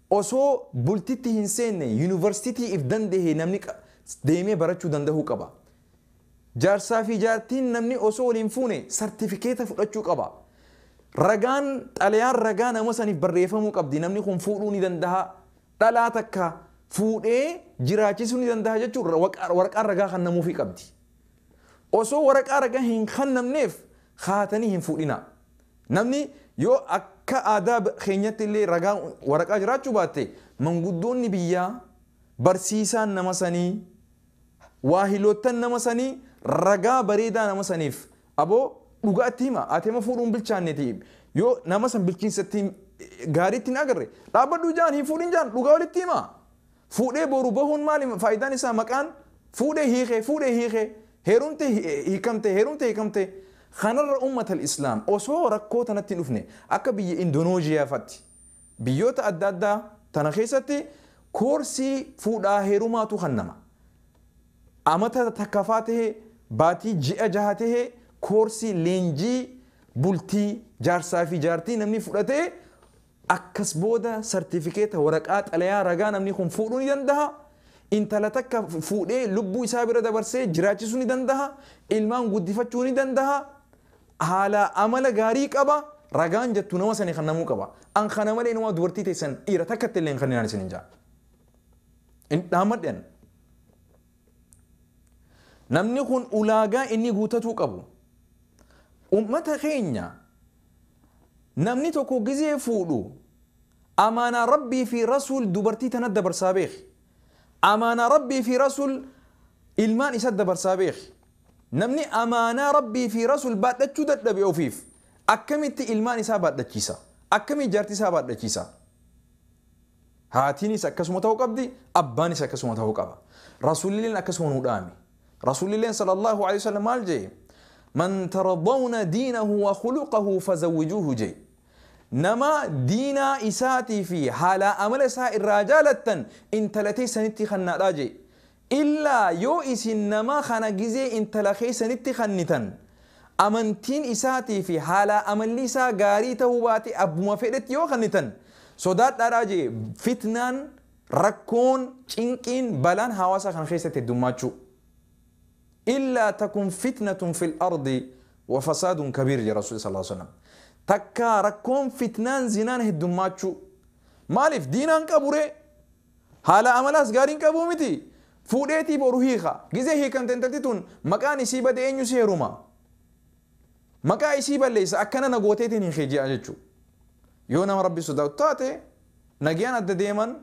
osoo bultitti hin seenne yuunivarsiitii if danda'e namni deemee barachuu danda'uu qaba. Jaarsaa fi jaartiin namni osoo waliin fuune sartifikeeta fudhachuu qaba. Ragaan xalayaan ragaa nama saniif barreeffamuu qabdi. Namni kun fuudhuu ni danda'a. Dhalaa takka fuudhee jiraachisuu ni danda'a jechuun waraqaa ragaa kennamuufii qabdi. Osoo waraqaa ragaa hin kennamneef haatanii hin fuudhina. Namni yoo akka aadaa keenyatti illee ragaa waraqaa jiraachuu baatte manguddoonni biyyaa, barsiisaan nama sanii, waahiloottan nama sanii ragaa bareedaa nama saniif aboo dhugaatti hima. Ati amma fuudhuun bilchaanneeti yoo nama san bilchiinsatti gaariitti hin agarre dhaabbadhu jaan hin fuudhin jaan dhugaa walitti hima. Fuudhee boru bahuun maali faayidaan isaa? Maqaan fuudhee hiikee fuudhee hiikee heerumte hiikamte heerumte hiikamte. Kanarra ummata al-Islaam osoo rakkoo tanatti hin dhufne akka biyya Indonooziyaa fatti biyyoota adda addaa tana keessatti koorsii fuudhaa heerumaatu kennama. Amata takkafaa tahee baatii ji'a jaha tahee koorsii leenjii bultii jaarsaa fi jaartii namni fudhatee akkas booda sartifikeeta waraqaa xalayaa ragaa namni kun fuudhuu ni danda'a. Intala takka fuudhee lubbuu isaa bira dabarsee jiraachisuu ni dandaha. Ilmaan guddifachuu ni dandaha. Haala amala gaarii qaba. Ragaan jettu nama sanii kan namuu qaba. An kana malee nama dubartii teessan dhiira takkatti illee hin kenninaan isin hin jaa. Dhaammadhan. Namni kun ulaagaa inni guutatuu qabu. Ummata keenya namni tokko gizee fuudhu amaanaa Rabbii fi Rasuul dubartii tana dabarsaa beeki. Amaanaa Rabbii fi Rasuul ilmaan isa dabarsaa beeki. Namni amaanaa Rabbii fi Rasuul baadhachuu dadhabe ofiif akkamitti ilmaan isaa baadhachiisa? Akkamitti jaartii isaa baadhachiisa? Haatiinis akkasuma ta'uu qabdi, abbaanis akkasuma ta'uu qaba. Rasuulilleen akkasuma nuu dhaame. Rasuulilleen sallallahu alaihi wasallam maal jee? Man tardawna diinahu wa khuluqahu fazawwijuuhu jee. Nama diinaa isaatii fi haala amala isaa irraa jaalattan intala teessanitti kannaadhaa jee. Illaa yoo isin nama kana gizee intala keessanitti kannitan amantiin isaatii fi haala amalli isaa gaarii ta'uu baate abbuma fedhetti yoo kannitan sodaadhaadhaa jee fitnaan rakkoon cinqiin balaan hawaasa kana keessatti heddummaachuu. Illaa takun fitnatun fil ardi wa fasaadun kabiir jee Rasuulli sallallahu alaihi wasallam. Takka rakkoon fitnaan zinaan heddummaachuu. Maaliif diinaan qaburee haala amalaas gaariin qabuu miti. Fuudheetii boru hiika. Gizee hiikamte intalti tun maqaan isii bade eenyu si heeruma. Maqaa isii balleessa akkana na gooteetiin hin keeji'a jechuudha. Yoo nama Rabbi sodaatu taate nagayaan adda deeman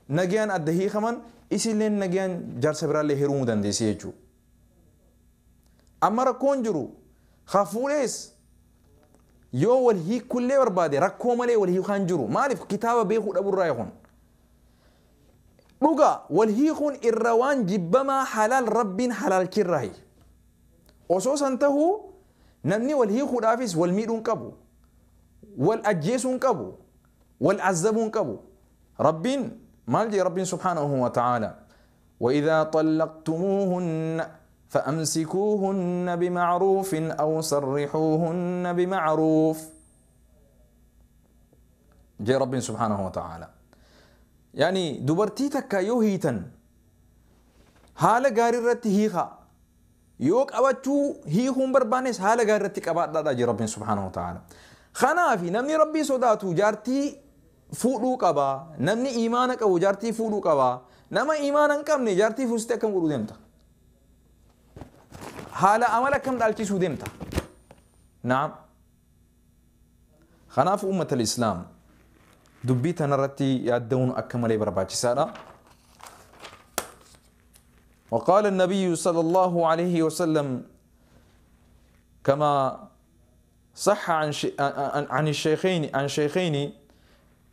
nagayaan adda hiikaman isilleen nagayaan jaarsa biraallee heerumuu dandeessi jechuudha. Amma rakkoon jiru ha fuudhees yoo wal hiikullee barbaade rakkoo malee wal hiikaan jiru. Maaliif kitaaba beekuu dhabuurraa yakun. Dhuga wal hiikuun irra waan jibbamaa halaal Rabbiin halaalchirraayi. Osoo san tahuu namni wal hiikuudhaafis wal miidhuun qabu. Wal ajjeesuun qabu. Wal azzabuun qabu. Rabbiin maal jee Rabbiin subhaanahu wa ta'aala. وإذا طلقتموهن فأمسكوهن بمعروف أو سرحوهن بمعروف. جاء رب سبحانه وتعالى. يعني دبرتي تكا يو هيتن حال غاري رتي هيخا يوك أبتشو هيخون بربانيس حال غاري رتي كبات دا جي رب سبحانه وتعالى. خنافي نمني ربي صداتو جارتي فودو قبا نمني إيمانك أو جارتي فودو قبا نما إيمانك كمني جارتي فوستي كم قرو ديمتا حال عمل كم دالتي ديمتا. نعم خناف أمة الإسلام دبي تنرتي يدون أكمل برباچ. وقال النبي صلى الله عليه وسلم كما صح عن الشيخين عن شيخين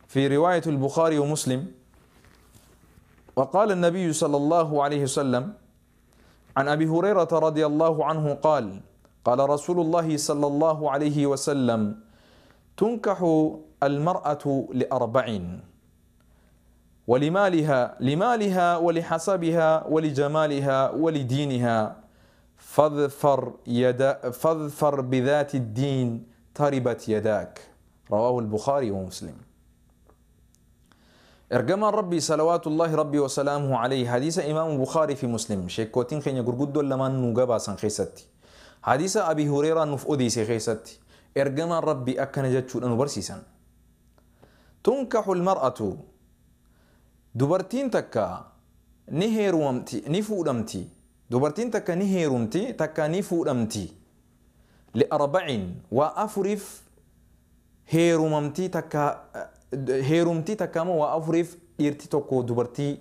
في رواية البخاري ومسلم. وقال النبي صلى الله عليه وسلم عن أبي هريرة رضي الله عنه قال قال رسول الله صلى الله عليه وسلم تنكح المرأة لأربع ولمالها لمالها ولحسبها ولجمالها ولدينها فاظفر بذات الدين تربت يداك. رواه البخاري ومسلم. إرجما ربي صلوات الله ربي وسلامه عليه حديث إمام بخاري في مسلم شيكوتين خين يغرغدو لمن نوغبا سان خيستي حديث أبي هريرة نف أوديسي خيستي إرجما ربي أكن جتشو أنو برسيسان تنكح المرأة دبرتين تكا نهيرومتي نفودمتي دبرتين تكا نهيرومتي تكا نفودمتي لأربع وأفرف هيرومتي تكا هيرومتي تكا ما وأفرف إرتي تكو دبرتي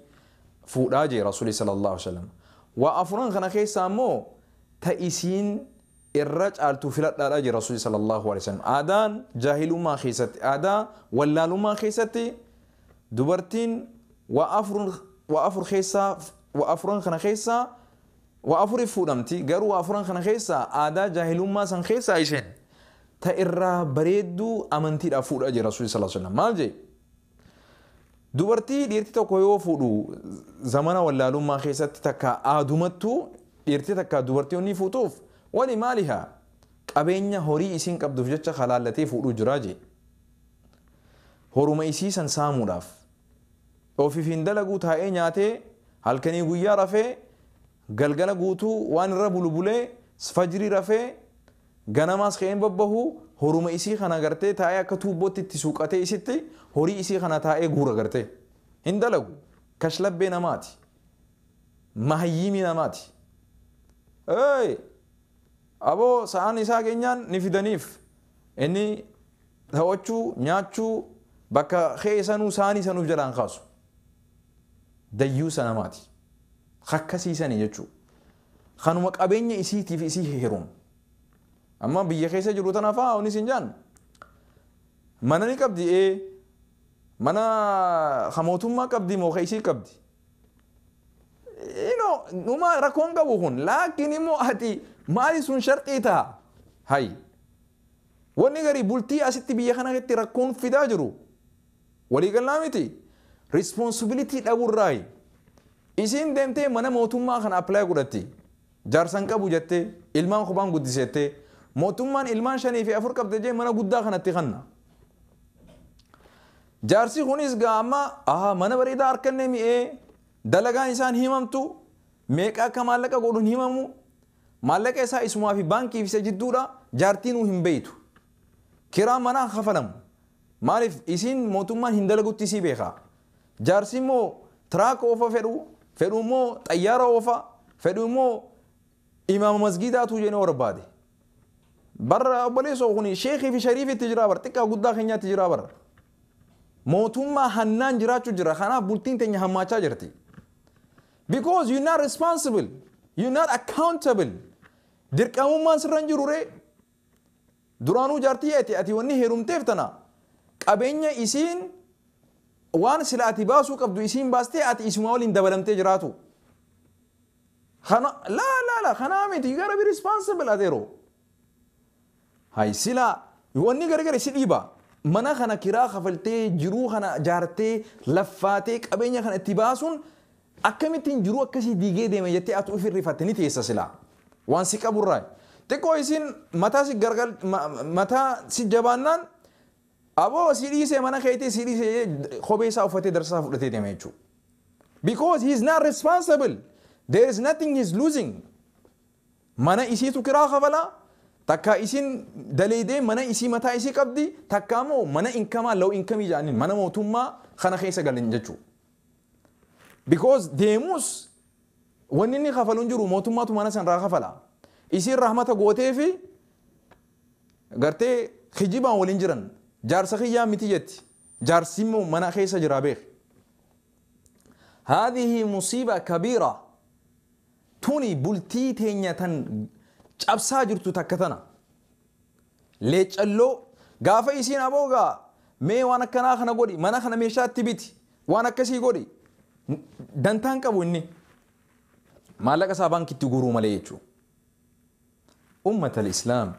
فوداجي رسول صلى الله عليه وسلم وأفران خنا خيسامو تأسين الرج على تفلت راجي رسول صلى الله عليه وسلم آدان جاهل ما خيست آدا ولا ما خيستي دبرتين وأفر خيسا وأفران خنا خيسا وأفر فودمتي غير وأفران خنا خيسا آدا جاهل ما سن خيسا عيشين تإرى بريدو أمنتي أفور أجي رسول صلى الله عليه وسلم مالجي دبرتي ديرتي تكويو فودو زمان ولا لما خيست تكا آدمتو ديرتي تكا دبرتي وني فوتوف ولمالها qabeenya horii isiin qabduuf jecha halaallatee fuudhuu jiraaje horuma isii san saamuudhaaf ofiif hin dalaguu taa'ee nyaatee Halkanii guyyaa rafee galgala guutuu waan irra bulu bulee fajrii rafee ganamaas ka'een babbahu horuma isii kana gartee taa'ee akka tuubbootti itti suuqatee isitti horii isii kana taa'ee guura gartee. Hin dalagu. Kashlabbee namaati. Mahayyiimii namaati. Hey! Aboo sa'aan isaa keenyaan ni fidaniif. Inni taphachuu, nyaachuu bakka ka'e sanuu saanii sanuuf jalaan kaasu. Dayyuusa namaati. Akkasiisanii jechuudha. Kanuma qabeenya isiitiif isii heeruun. Amma biyya keessa jiru tana fa'aa onis hin jaan. Mana ni qabdi ee mana mootummaa qabdi moo isii qabdi. Ino numa rakkoon qabu kun laakiin immoo ati maali sun sharxii ta'a. Hayi. Wanni garii bultii asitti biyya kana keessatti rakkoon fidaa jiru. Waliigalaa miti. Responsibility dhabuurraayi. Isiin deemtee mana mootummaa kana apply godhatti. Jaarsan qabu jettee ilmaan kophaan guddisettee mootummaan ilmaan 5 fi 4 qabde jee mana guddaa kanatti kanna. Jaarsi kunis gaa amma mana bareedaa harkanne mi'ee dalagaan isaan himamtu meeqa akka maallaqa godhuun himamu maallaqa isaa isumaa fi baankii fi isa jidduudha jaartiinuu hin beeytu. Kiraa manaa kafalamu. Maaliif isiin mootummaan hin dalagutti isii beeka. Jaarsi immoo tiraaka oofa fedhu fedhu immoo xayyaara oofa fedhu immoo imaama masgiidaatu jennee barbaade. Barra obboleessoo kun sheekii fi shariifitti jira bara xiqqaa guddaa keenyaatti jira bara. Mootummaa hannaan jiraachuu jira kanaaf bultiin teenya hammaachaa jirti. Because you're not responsible, you're not accountable. Dirqamummaan sirra hin jiru ree. Duraanuu jaartii ati wanni heerumteef tana qabeenya isiin waan sila ati baasuu qabdu isiin baastee ati isuma waliin dabalamtee jiraatu. Laa laa laa kanaa miti you gotta be responsible ateeroo. Hay sila wanni gargar si dhiiba. Mana kana kiraa kafaltee jiruu kana jaartee laffaatee qabeenya kana itti baasuun akkamittiin jiruu akkasii diigee deeme jettee ati ofirra rifatte ni teessa sila. Waan si qaburraa. Xiqqoo isiin mataa si gargar mataa si jabaannaan aboo si dhiisee mana keetii si dhiisee kophee isaa uffatee darsaa fudhatee deeme jechuudha. Because he is not responsible. There is nothing he is losing. Mana isiitu kiraa kafalaa. Takka isiin daleedee mana isii mataa isii qabdi takka immoo mana inkamaa low income jedhaniin mana mootummaa kana keessa galan jechuudha. Because deemus wanni inni kafalu hin jiru mootummaatu mana sanarraa kafala. Isiin rahmata gootee fi gartee kijibaan waliin jiran jaarsa kiyyaa miti jetti. Jaarsi immoo mana keessa jira beek. Haadhihi musiiba kabiira tuni bultii teenya tan cabsaa jirtu takka tana. Leecalloo gaafa isiin aboogaa mee waan akkanaa kana godhi mana kana meeshaatti biti waan akkasii godhi dantaan qabu inni maallaqa isaa baankitti guuruu malee jechuudha. Ummata al-Islaam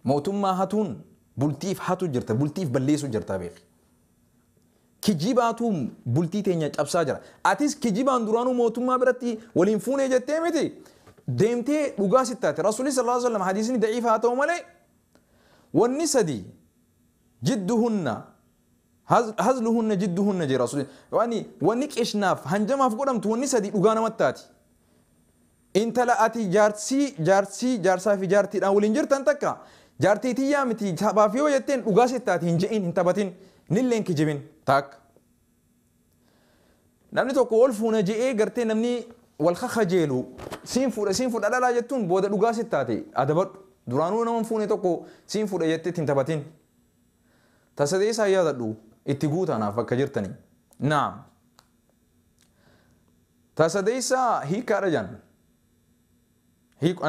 mootummaa hatuun bultiif hatu jirta bultiif balleessu jirta beeki. Kijibaatu bultii teenya cabsaa jira. Atis kijibaan duraanuu mootummaa biratti waliin fuunee jettee miti. Deemtee dhugaa sitti taate. Rasuulli sallallahu alaihi wasallam hadiisni daciifa haa ta'u malee wanni sadi jidduhunna hazluhunna jidduhunna jee Rasuulli. Wanni qishnaaf hanjamaaf godhamtu wanni sadi dhugaa namatti taati. Intala ati jaarsii jaarsaa fi jaartiidhaan waliin jirtan takka jaartii tiyyaa miti taphaaf yoo jetteen dhugaa sitti taati hin je'in hin taphatin nilleen kijibin takka. Namni tokko wal fuuna je'ee gartee namni wal kakajeelu siin fuudha dhalaa jettuun booda dhugaa sitti taate adabadhu. Duraanuu nama fuune tokko siin fuudha jettee ittiin taphatin. Tasadee isaa yaadadhu itti guutaanaaf bakka jirtanii. Naam. Tasadee isaa hiikaadha jaan. Hiiku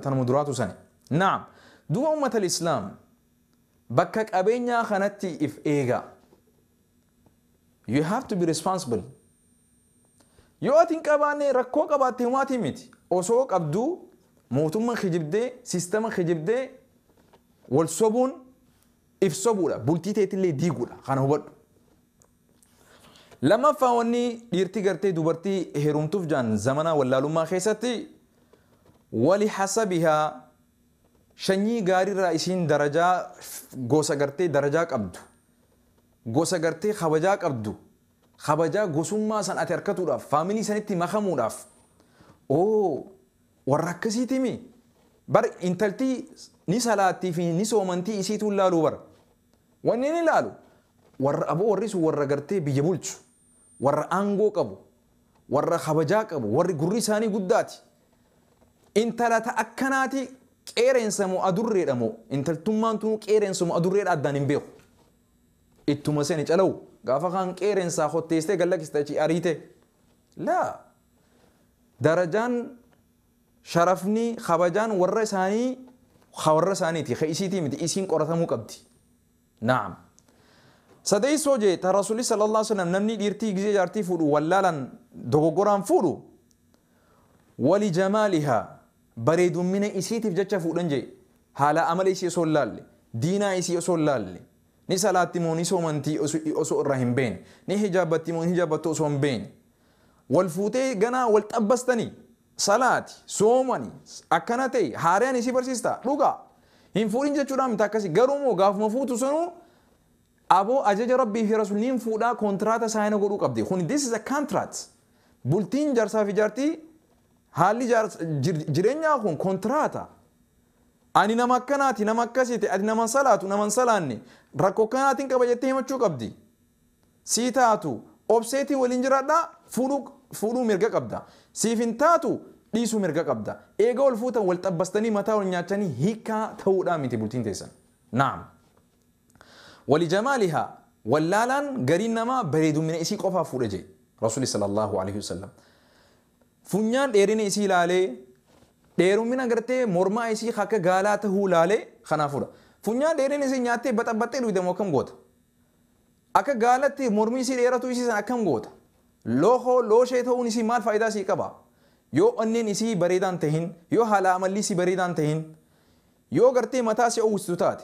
tanuma duraatu sani. Naam. Du'a uummata Islaam bakka qabeenyaa kanatti if eega. You have to be responsible. Yoo ati hin qabaanne rakkoo qabaatte humaatii miti. Osoo qabduu mootummaa kijibdee, siistama kijibdee wal sobuun if sobuudha. Bultii teetillee diiguudha. Kana hubadhu. Lammaffaa wanni dhiirti gartee dubartii heerumtuuf jaan zamana wallaalummaa keessatti wali hasabihaa shanyii gaariirraa isiin darajaa gosa gartee darajaa qabdu. Gosa gartee kabajaa qabdu. Kabajaa gosummaa san ati harkatuudhaaf faamilii sanitti makamuudhaaf oo warra akkasiitimi bar intaltii ni salaattii fi ni soomantii isiituu laaluu bar wanni ni laalu warra aboo warri sun warra gartee biyya bulchu warra aangoo qabu warra kabajaa qabu warri gurri isaanii guddaati intala ta akkanaati qeereensa moo adurreedha moo intaltummaan tunu qeereensa moo adurreedha addaan hin beeku ittuma seeni calawu gaafa kaan qeereensaa hotteessitee gallakkiste achi ariite laa darajaan sharafni kabajaan warra isaanii warra isaaniiti ka isiitii miti isiin qoratamuu qabdi naam sadeessoo jee ta rasuulli sallallahu alaihi wasallam namni dhiirtii gizee jaartii fuudhu wallaalaan dogoggoraan fuudhu wali jamaalihaa bareedummina isiitiif jecha fuudhan jee haala amala isii osoo hin laalle diinaa isii osoo hin laalle ni salaatti moo ni soomantii osoo irraa hin beene ni hijaabatti moo ni hijaabattu osoo hin beene wal fuutee ganaa wal xabbastanii salaati soomani akkana ta'e haaraan isii barsiista dhugaa hin fuudhin jechuudhaan miti akkasii garuu moo gaafuma fuutu sunuu aboo ajaja rabbii fi rasuulliin fuudhaa kontiraata saayina godhuu qabdi kun this is a contract bultiin jaarsaa fi jaartii haalli jireenyaa kun kontiraata ani nama akkanaati nama akkasiiti ati nama salaatu nama salaanne rakkoo akkanaatiin qaba jettee himachuu qabdi sii taatu obseetii waliin jiraadhaa fuudhuu mirga qabda siif hin taatu dhiisuu mirga qabda eega wal fuutan wal xabbastanii mataa wal nyaachanii hiikaa ta'uudhaa miti bultiin teessan naam walijamaalihaa wallaalaan gariin namaa bareedumina isii qofaaf fuudha jee rasuuli sallallahu alaihi wasallam funyaan dheerina isii ilaalee dheerumina gartee mormaa isii akka gaalaa tahuu ilaalee kanaaf fuudha funyaan dheerina isii nyaattee baxabaxxee dhuydamu akkam goota akka gaalatti mormi isii dheeratu isii san akkam goota loohoo looshee ta'uun isii maal faayidaa isii qaba yoo onneen isii bareedaan tahin yoo haala amalli isii bareedaan tahin yoo gartee mataa isii uwwistu taate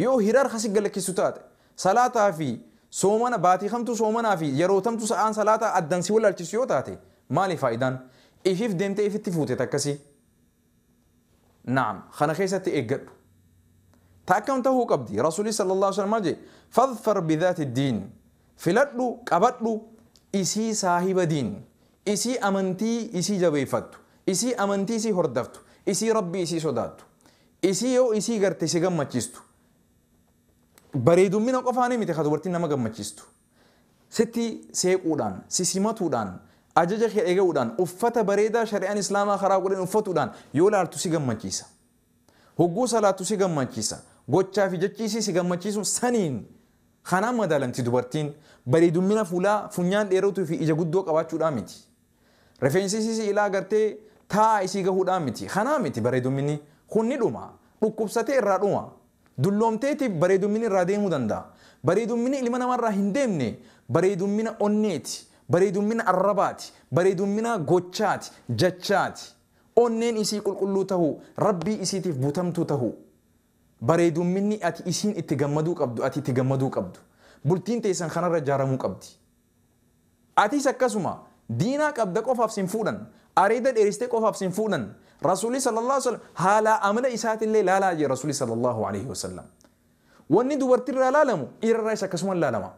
yoo hirar hasi galakkistu taate salaataa fi soomana baatii kamtu soomanaa fi yeroo tamtu sa'aan salaataa addan si wallaalchisu yoo taate maali faayidaan ifiif deemtee ifitti fuute takkasii naam kana keessatti eeggadhu ta akkam tahuu qabdi rasuulli sallallahu alaihi wasallam jee fadfar bidhaati diin filadhu qabadhu isii saahiba diin isii amantii isii jabeeffattu isii amantii isii hordaftu isii rabbii isii sodaattu isii yoo isii garte si gammachiistu bareedummina qofaanii miti ka dubartiin nama gammachiistu sitti seequudhaan si simatuudhaan ajaja kee eeguudhaan uffata bareedaa shari'aan islaamaa karaa godhan uffatuudhaan yoo laaltu si gammachiisa hogguu salaattu si gammachiisa gochaa fi jechi isii si gammachiisuun saniin kanaan madaalamti dubartiin bareedummina fuulaa funyaan dheeratuu fi ija guddoo qabaachuudhaan miti rifeensi isii ilaa gartee taa'a isii gahuudhaan miti kanaa miti bareedumminni kun ni dhuma dhukkubsatee irraa dhuma dulloomteeti bareedumminni irraa deemuu danda'a bareedumminni ilma namarraa hin deemne bareedummina onneeti bareedummina arrabaati bareedummina gochaati jechaati onneen isii qulqulluu tahuu rabbii isiitiif butamtuu tahuu bareedumminni ati isiin itti gammaduu qabdu ati itti gammaduu qabdu bultiin teessan kanarra ijaaramuu qabdi atis akkasuma diinaa qabda qofaaf sin fuudhan areeda dheeristee qofaaf sin fuudhan rasuulli sallallahu alaihi wasallam haala amala isaatillee laalaa jee rasuulli sallallahu alaihi wasallam wanni dubartiirraa laalamu dhiirarraa isa akkasuma laalama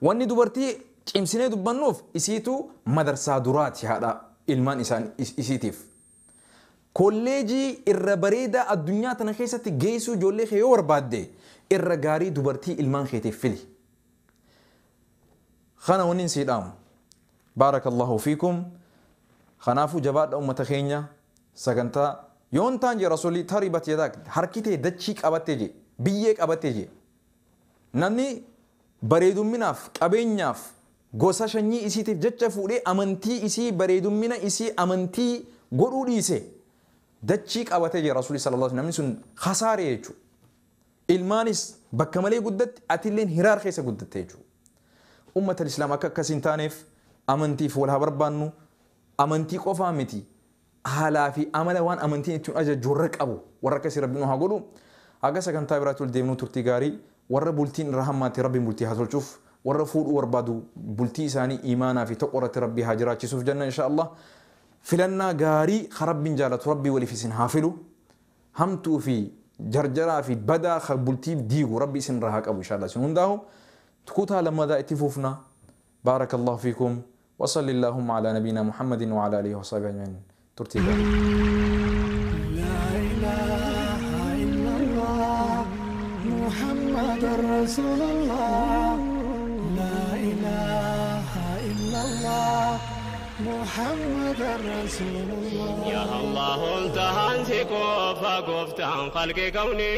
wanni dubartii cimsinee dubbannuuf isiitu madarsaa duraati haadha ilmaan isaan isiitiif kolleejii irra bareedaa addunyaa tana keessatti geessuu ijoollee kee yoo barbaadde irra gaarii dubartii ilmaan keetiif fili kana wanni sii dhaamu baarakallahu fiikum kanaafuu jabaadha ummata keenya sagantaa yoon taan jee rasuulli taribat yadaak harki tee dachii qabattee jee biyyee qabattee jee namni bareedumminaaf qabeenyaaf gosa sanyii isiitiif jecha fuudhee amantii isii bareedummina isii amantii godhuu dhiise dachii qabatee jira rasuulli sallallahu alaihi wasallam namni sun khasaare jechuudha. Ilmaanis bakka malee guddatti atilleen hiraar keessa guddatte jechuudha. Ummata islaam akka akkas hin taaneef amantiif wal haa barbaannu amantii qofaa miti haalaa fi amala waan amantiin ittiin ajaju warra qabu warra akkasii rabbiin haa godhu haga sagantaa biraatti ol deemnuu turtii gaarii warra bultiin irra hammaate rabbiin bultii haa tolchuuf warra fuudhuu barbaadu bultii isaanii imaanaa fi tokko irratti rabbii haa jiraachisuuf jenna insha Allah filannaa gaarii ka rabbiin jaalatu rabbii waliif isin haa filu hamtuu fi jarjaraa fi badaa ka bultii diigu rabbi isin irraa haa qabu insha Allah isin hundaahu kutaa lammadaa itti fufna. بارك الله فيكم وصل اللهم على نبينا محمد وعلى آله وصحبه أجمعين. ترتيبا. لا إله إلا الله محمد رسول الله. لا إله إلا الله محمد رسول الله. يا الله انتهى قوفا قفتان خلق كوني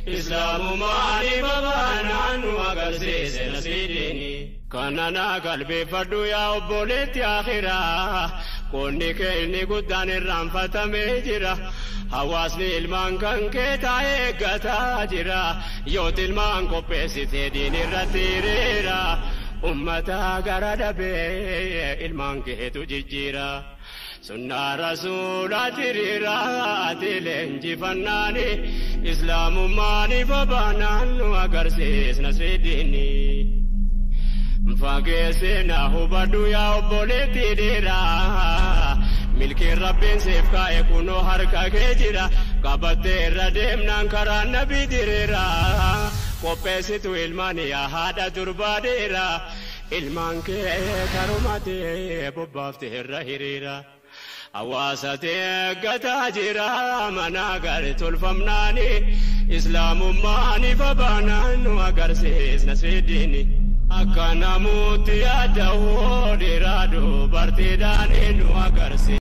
إسلام مالي بابانا وقرسيس نسيديني كاننا قلبي فردو يا أبوليت يا خيرا كوني كيني قدان الرنفة ميجرا hawaasni ilmaan kan kee taa'ee eeggataa jira. Yooti ilmaan qopheessitee diin irratti hiriira. Ummata gara dabee ilmaan keetu jijjiira. Sunnaa rasuulaa hiriira ati leenjifannaani. Islaamummaan babaanaan nu agarsiisna sidiini. Fageessina hubadhu yaa obboleettii dhiiraa. Milkiin rabbiin siif kaa'e kunoo harka kee jira. Qabattee irra deemnaan karaa nabii diriira. Qopheessitu ilmaan yaa haadha durbaa dheera. Ilmaan kee karumatee bobbaaftee irra hiriira. Hawaasa eeggataa jira mana gaarii tolfamnaani. Islaamummaan babaanaan nu agarsiisna sidiini. Akka namooti yaada'oo dhiiraa dubartiidhaan nu agarsiisa.